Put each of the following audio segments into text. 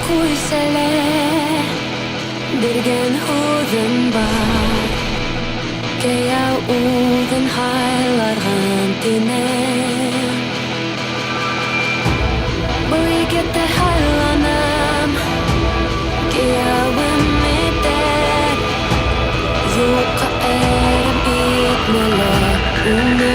Куйсәле, биргән һүҙем бар. Кейәү үҙен һайларған тинем. Был егетте һайланым, кейәүем итеп. Юҡҡа әрәм итмә лә уны.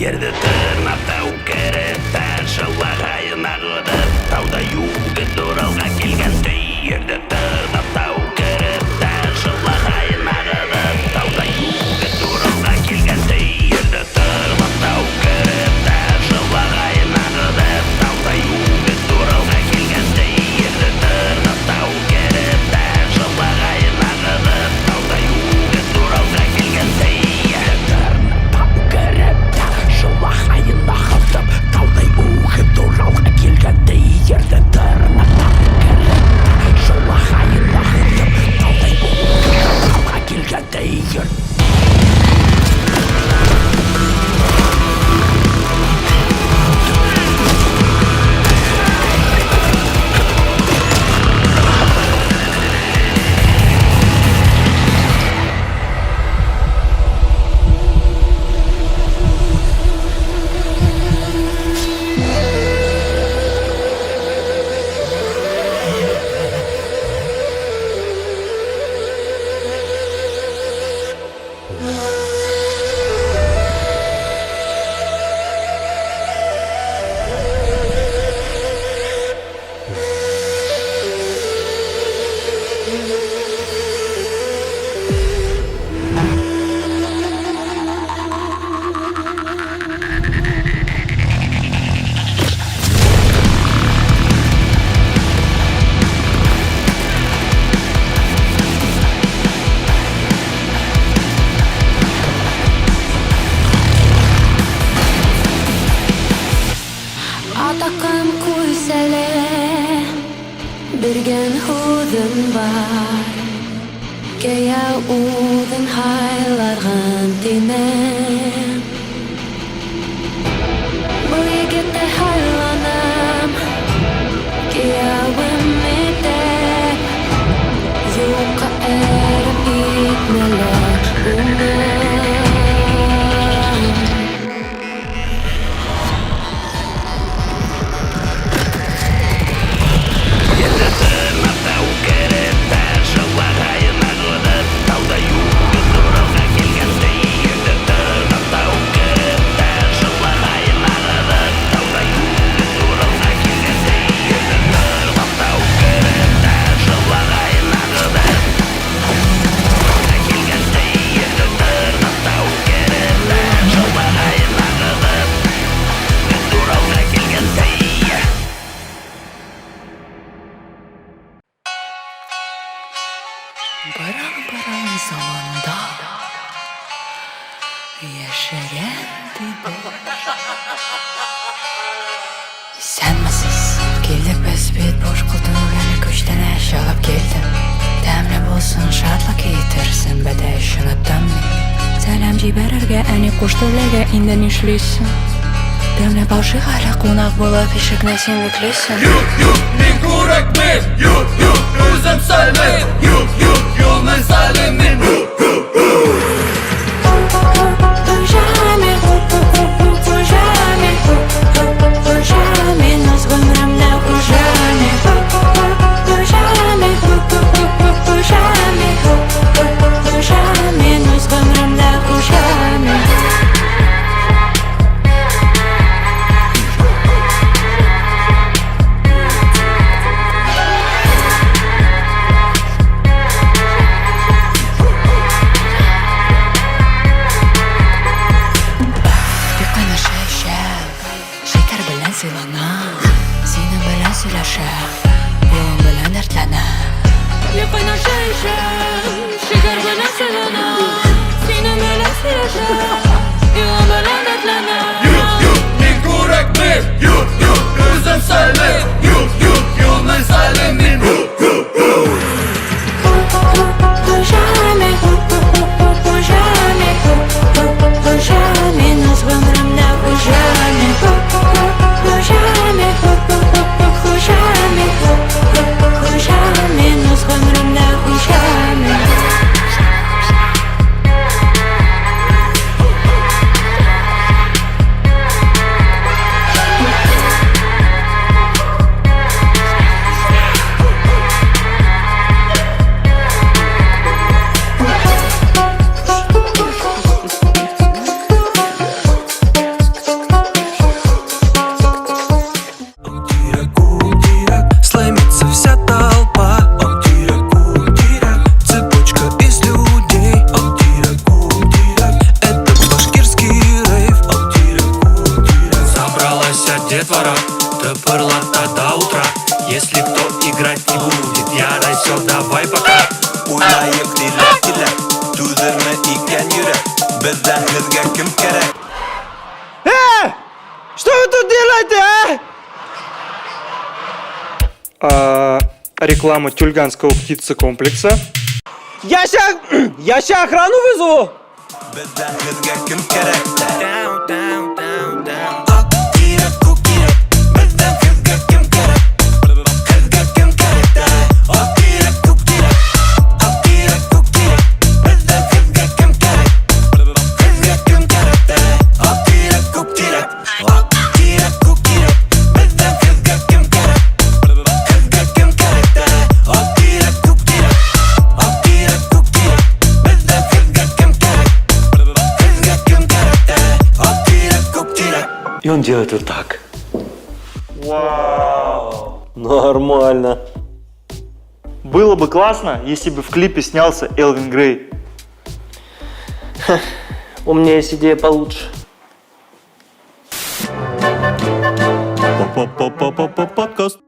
Ерді тырнап тау керіп, шылағайын ағытып, таудай үгіт Уралға келгендей. Ерді тырнап тау керіп, шылағайын ағытып, таудай үгіт Уралға келгендей. Ерді тырнап тау керіп, шылағайын ағытып, таудай үгіт Уралға келгендей. Ерді тырнап тау керіп, шылағайын ағытып, таудай үгіт Уралға келгендей. Тау керіп, шылағайын ағытып, таудай үгіт Уралға келгендей. Ерді тырнап тау керіп, шылағайын ағытып, таудай үгіт Уралға келгендей. Атаҡым, ҡуйсәле, биргән һүҙем бар. Кейәү үҙен һайларған тинем. Был егетте һайланым, кейәүем итеп. Юҡҡа әрәм итмә лә уны. Ерді тырнап тау керіп, шылағайын ағытып, таудай үгіт Уралға келгендей. Ерді тырнап тау керіп, шылағайын ағытып, таудай үгіт Уралға келгендей. Ерді тырнап тау керіп, шылағайын ағытып, келгендей. Ерді тырнап тау керіп, шылағайын ағытып, Уралға келгендей. Боран-боран заманда яшәгән ди бер. Исәнмесез! Килдек без бит буш кул түгел, күчтәнәч алып килдем. Тәмле булсын, шатлык китерсен, бәтәч оныттым мин. Сәлам җибәрергә әни кушты ләгә, инде нишлисең? Тәмләп ашыйк әле, кунак булып ишекне син биклисең. Юк, юк, мин күрәкмен. Юк, юк, үзем сайлыйм. Юк, юк, юлны сайлыйм мин. Хуҗа мин, хуҗа мин, хуҗа мин, үз гомеремдә хуҗа мин. Хуҗа мин, хуҗа мин, хуҗа мин, үз гомеремдә хуҗа мин. Бик кайнар чәй эчәм, шикәр белән сыйланам, синең белән сөйләшәм, юлың белән дәртләнәм. Бик кайнар чәй эчәм, шикәр белән сыйланам, синең белән сөйләшәм, юлың белән дәртләнәм. Юк, юк, мин күрәкмен. Юк, юк, үзем сайлыйм. Юк, юк, юлны сайлыйм мин. Хуҗа мин, хуҗа мин, хуҗа мин, үз гомеремдә хуҗа мин. детвора, тыпырлата до утра. Если кто играть не будет, ярай, все, давай пока. Уйнаек тиләп-тиләп, түзерме икән йөрәк? Бездән һеҙгә кем кәрәк? Что вы тут делаете, а? А, реклама Тюльганского птицекомплекса. Я ща... Я ща охрану вызову! Бездән һеҙгә кем кәрәк? Аҡ тирәк, күк тирәк, беҙҙән һеҙгә кем кәрәк? Һеҙгә кем кәрәк тә? Аҡ тирәк, күк тирәк, аҡ тирәк, күк тирәк, беҙҙән һеҙгә кем кәрәк? Һеҙгә кем кәрәк тә? Аҡ тирәк, күк тирәк, аҡ тирәк, күк тирәк, беҙҙән һеҙгә кем кәрәк? Һеҙгә кем кәрәк тә? Аҡ тирәк, күк тирәк, аҡ тирәк, күк тирәк, беҙҙән һеҙгә кем кәрәк? Һеҙгә кем кәрәк тә? Аҡ тирәк, күк тирәк. И он делает вот так. Нормально. Было бы классно, если бы в клипе снялся Элвин Грей. У меня есть идея получше. Подкаст.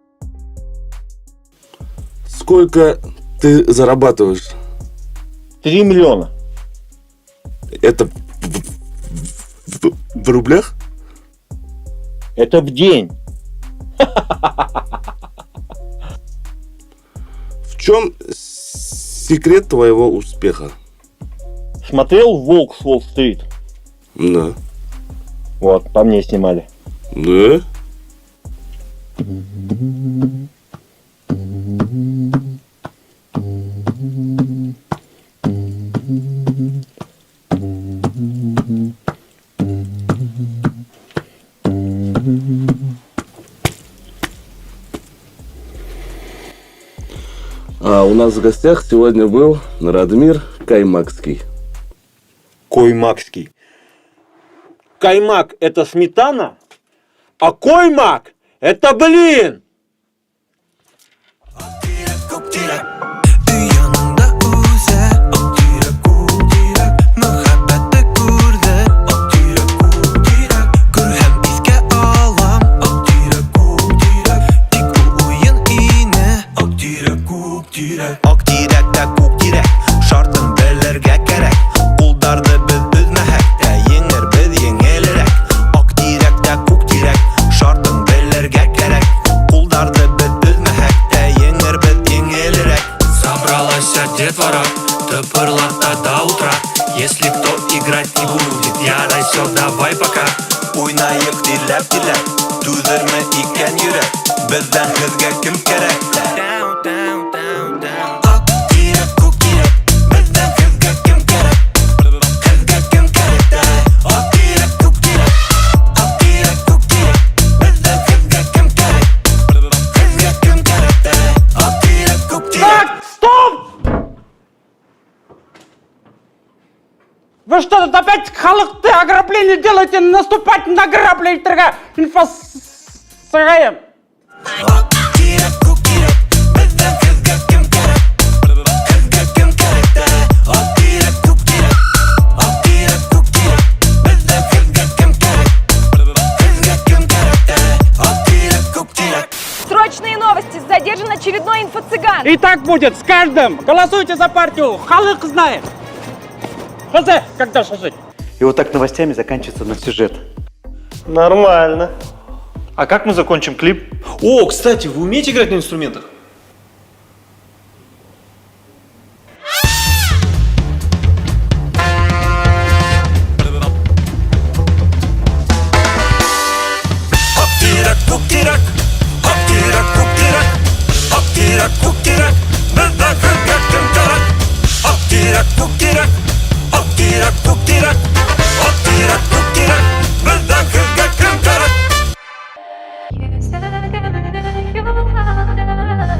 Сколько ты зарабатываешь? 3 миллиона. Это в рублях? Это в день. В чем секрет твоего успеха? Смотрел «Волк с Уолл-стрит»? Да. Вот, по мне снимали. Да? А у нас в гостях сегодня был Радмир Каймакский. Коймакский. Каймак – это сметана, а коймак – это блин! Күк тирәк, өй янында үҫә. Аҡ тирәк, күк тирәк, мөхәббәтте күрҙе. Аҡ тирәк, күк тирәк, күрһәм иҫкә алам. Аҡ тирәк, күк тирәк, тик ул уйын ине. Аҡ тирәк, күк тирәк, аҡ тирәк тә күк тирәк, шартын белергә кәрәк. Ҡулдарҙы беҙ өҙмәһәк тә еңербеҙ еңелерәк. Аҡ тирәк тә күк тирәк, шартын белергә кәрәк. Ҡулдарҙы беҙ өҙмәһәк тә еңербеҙ еңелерәк. Собралась детвора, тыпырлата до утра. Если кто играть не будет, ярай, все, давай пока. Уйнаек тиләп-тиләп, түҙерме икән йөрәк? Беҙҙән һеҙгә кем кәрәк? Аҡ тирәк, күк тирәк, беҙҙән һеҙгә кем кәрәк? Һеҙгә кем кәрәк тә? Аҡ тирәк, күк тирәк, аҡ тирәк, күк тирәк, беҙҙән һеҙгә кем кәрәк? Һеҙгә кем кәрәк тә? Аҡ тирәк, күк тирәк. Так, стоп! Вы что тут опять халыҡты ограбление делаете, наступать на грабли итергә инфосыгаем? Аҡ тирәк, күк тирәк, беҙҙән һеҙгә кем кәрәк? Һеҙгә кем кәрәк тә? Аҡ тирәк, күк тирәк, аҡ тирәк, күк тирәк, беҙҙән һеҙгә кем кәрәк? Һеҙгә кем кәрәк тә? Аҡ тирәк, күк тирәк. Срочные новости! Задержан очередной инфо-цыган! И так будет с каждым! Голосуйте за партию! Халыҡ знает! Хозе, как дальше жить? И вот так новостями заканчивается наш сюжет. Нормально. А как мы закончим клип? О, кстати, вы умеете играть на инструментах? Аҡ тирәк, күк тирәк, аҡ тирәк, күк тирәк, аҡ тирәк, күк тирәк, беҙҙән һеҙгә кем кәрәк? Аҡ тирәк, күк тирәк, аҡ тирәк, күк тирәк, аҡ тирәк, күк тирәк, беҙҙән һеҙгә кем кәрәк? Йөзәгемде юғалды.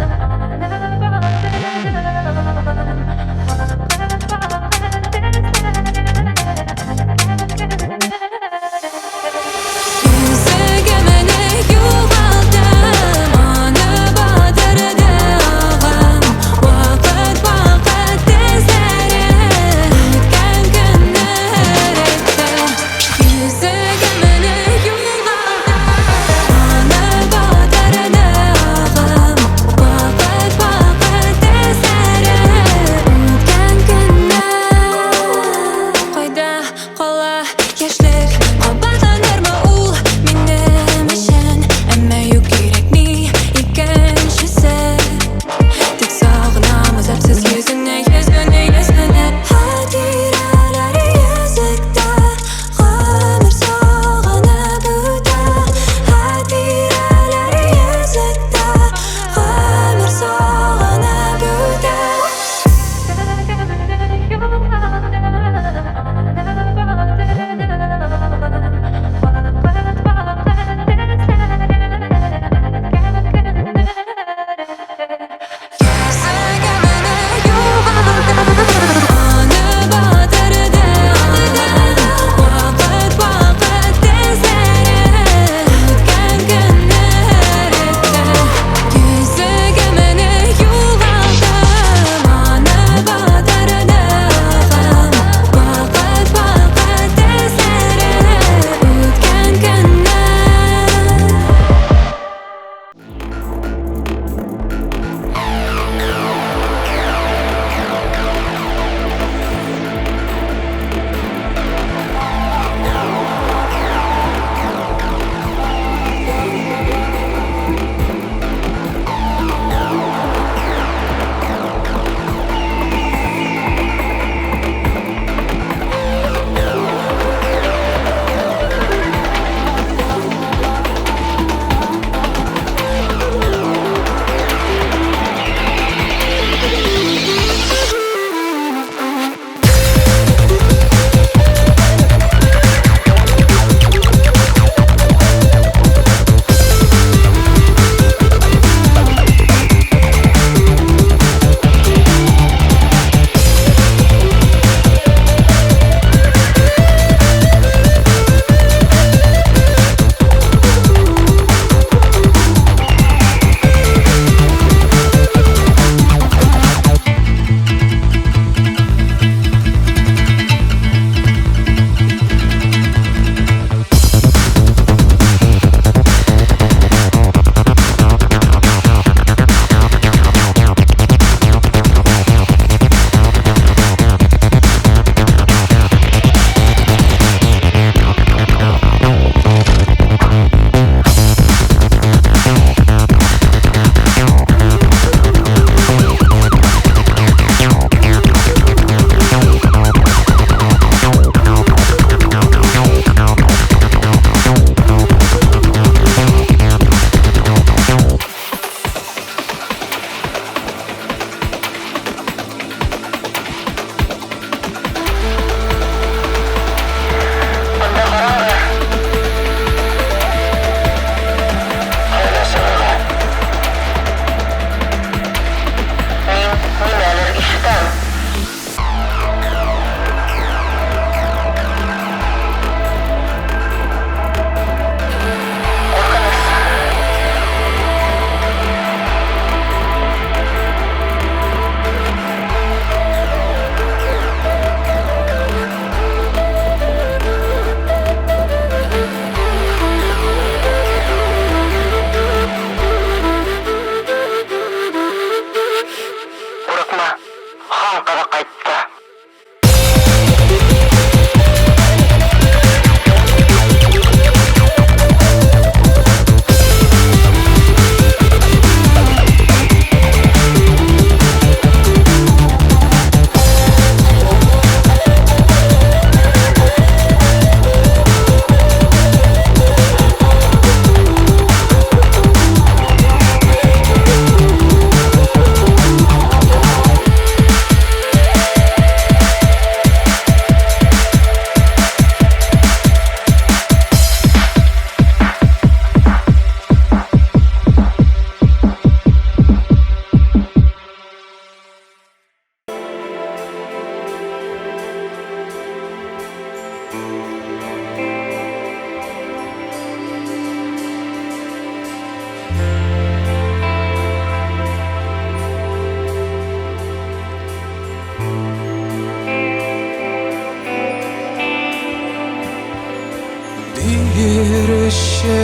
Бирче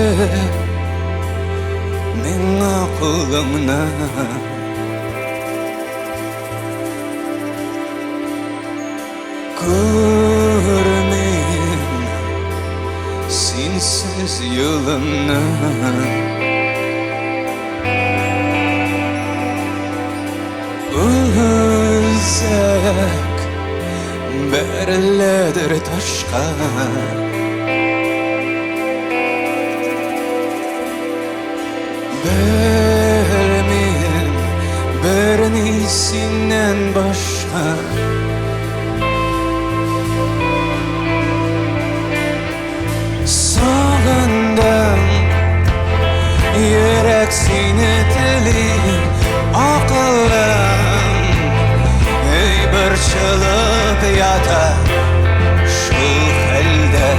миңа кулыңны. Күрмим синсез юлымны. Үзәк бәреләдер ташка. Белмим берни синнән башка. Сагындым, йөрәк сине тели, акылым эй борчылып ята. Шул хәлдә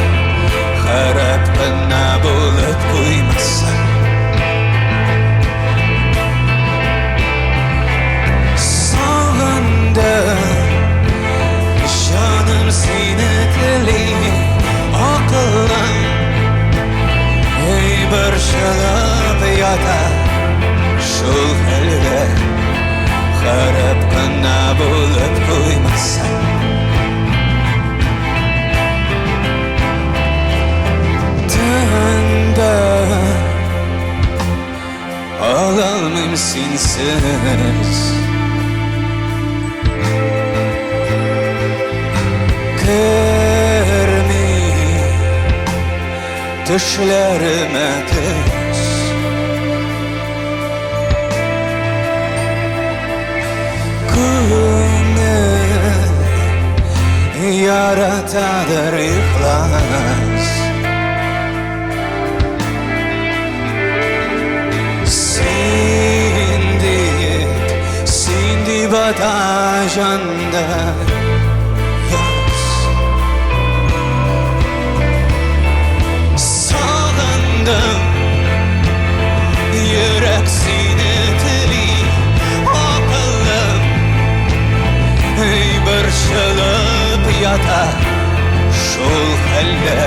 харап кына булып куймаса. Сагындым, җаным сине тели, акылым эй борчылып ята. Шул хәлдә харап кына булып куймаса. Тын да алалмыйм синсез. Керми төшләремә төс. Күңел яратадыр ихлас. Син дип, син дип ата җанда яз. Сагындым, йөрәк сине тели, акылым эй борчылып ята. Шул хәлдә